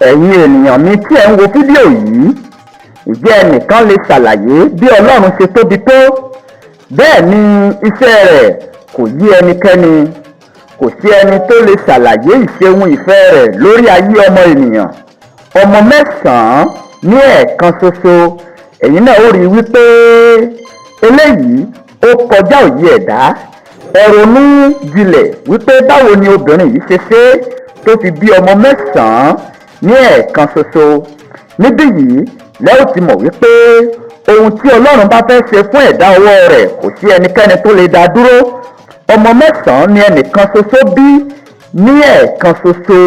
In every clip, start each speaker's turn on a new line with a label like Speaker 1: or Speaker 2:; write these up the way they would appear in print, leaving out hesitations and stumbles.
Speaker 1: Ẹ̀yin ènìyàn mi tí ẹ̀ ń wo fídíò yìí, ìjẹ́ ẹnìkan lè ṣàlàyé bí Ọlọ́run ṣe tóbi tó? Bẹ́ẹ̀ ni iṣẹ́ rẹ̀ kò yé ẹnikẹ́ni. Kò sí ẹni tó lè ṣàlàyé ìṣeun ìfẹ́ rẹ̀ lórí ayé ọmọ ènìyàn. Ọmọ mẹ́sàn-án ní ẹ̀ẹ̀kan ṣoṣo, ẹ̀yin náà ó rí i wípé eléyìí ó kọjá òye ẹ̀dá. Ẹ ronú jinlẹ̀ wípé báwo ni obìnrin yìí ṣe ṣe tó fi bí ọmọ mẹ́sàn-án ní ẹ̀ẹ̀kan ṣoṣo? Níbí yìí lẹ́ ó ti mọ̀ wípé ohun tí Ọlọ́run bá fẹ́ ṣe fún ẹ̀dá ọwọ́ rẹ̀, kò sí ẹnikẹ́ni tó lè dá dúró. Ọmọ mẹ́sàn-án ni ẹnìkan ṣoṣo bí ní ẹ̀ẹ̀kan ṣoṣo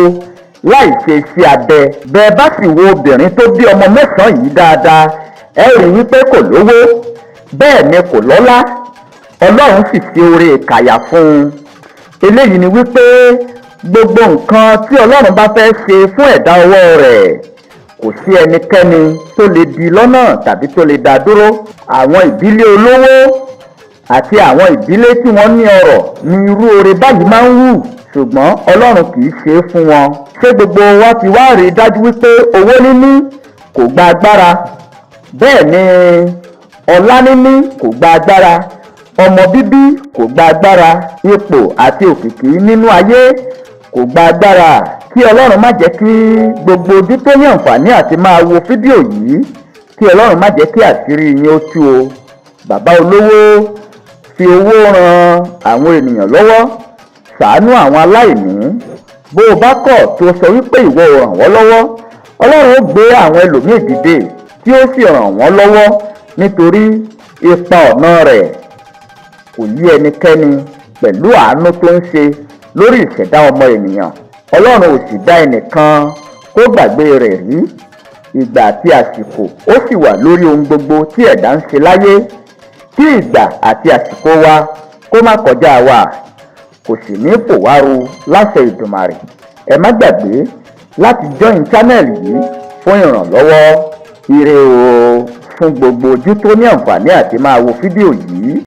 Speaker 1: láì ṣe iṣẹ́ abẹ. Bẹ́ẹ̀ bá sì wo obìnrin tó bí ọmọ mẹ́sàn-án yìí dáadáa, ẹ rí wípé kò lówó, bẹ́ẹ̀ ni kò lọ́lá. Ọlọ́run sì ṣe oore ìkàyà fún un. Eléyìí ni wípé gbogbo nǹkan tí Ọlọ́run bá fẹ́ ṣe fún ẹ̀dá ọwọ́ rẹ̀, kò sí ẹnikẹ́ni tó lè di lọ́nà tàbí tó lè dá dúró. Àwọn ìdílé olówó àti àwọn ìdílé tí wọ́n ní ọrọ̀ ní irú oore báyìí máa ń wù, ṣùgbọ́n Ọlọ́run kì í ṣe é fún wọn. Ṣé gbogbo wa ti wá rí i dájú wípé owó níní kò gba agbára, bẹ́ẹ̀ ni ọlá níní kò gba agbára, ọmọ bíbí kò gba agbára, ipò àti òkìkí nínú ayé kò gba agbára? Kí Ọlọ́run má jẹ́ kí gbogbo ojú tó ní àǹfààní àti máa wo fídíò yìí, kí Ọlọ́run má jẹ́ kí àṣírí yín ó tú o. Bàbá olówó, fi owó ran àwọn ènìyàn lọ́wọ́, ṣàánú àwọn aláìní. Bó o bá kọ̀ tó sọ wípé ìwọ ò ràn wọ́n lọ́wọ́, Ọlọ́run ó gbé àwọn ẹlòmíì dìde tí ó sì ràn wọ́n lọ́wọ́, nítorí ipa ọ̀nà rẹ̀ kò yí ẹnikẹ́ni pẹ̀lú àánú tó ń ṣe lórí ìṣẹ̀dá ọmọ ènìyàn. Ọlọ́run ò sì dá ẹnìkan kó gbàgbé rẹ̀ rí. Ìgbà àti àsìkò ó sì wà lórí ohun gbogbo tí ẹ̀dá ń ṣe láyé. Kí ìgbà àti àsìkò wa kó má kọjá wa, kò sì ní fò wá ru láṣẹ Ìdùmàrè. Ẹ má gbàgbé láti join channel yìí fún ìrànlọ́wọ́. Ire o fún gbogbo ojú tó ní àǹfààní àti máa wo fídíò yìí.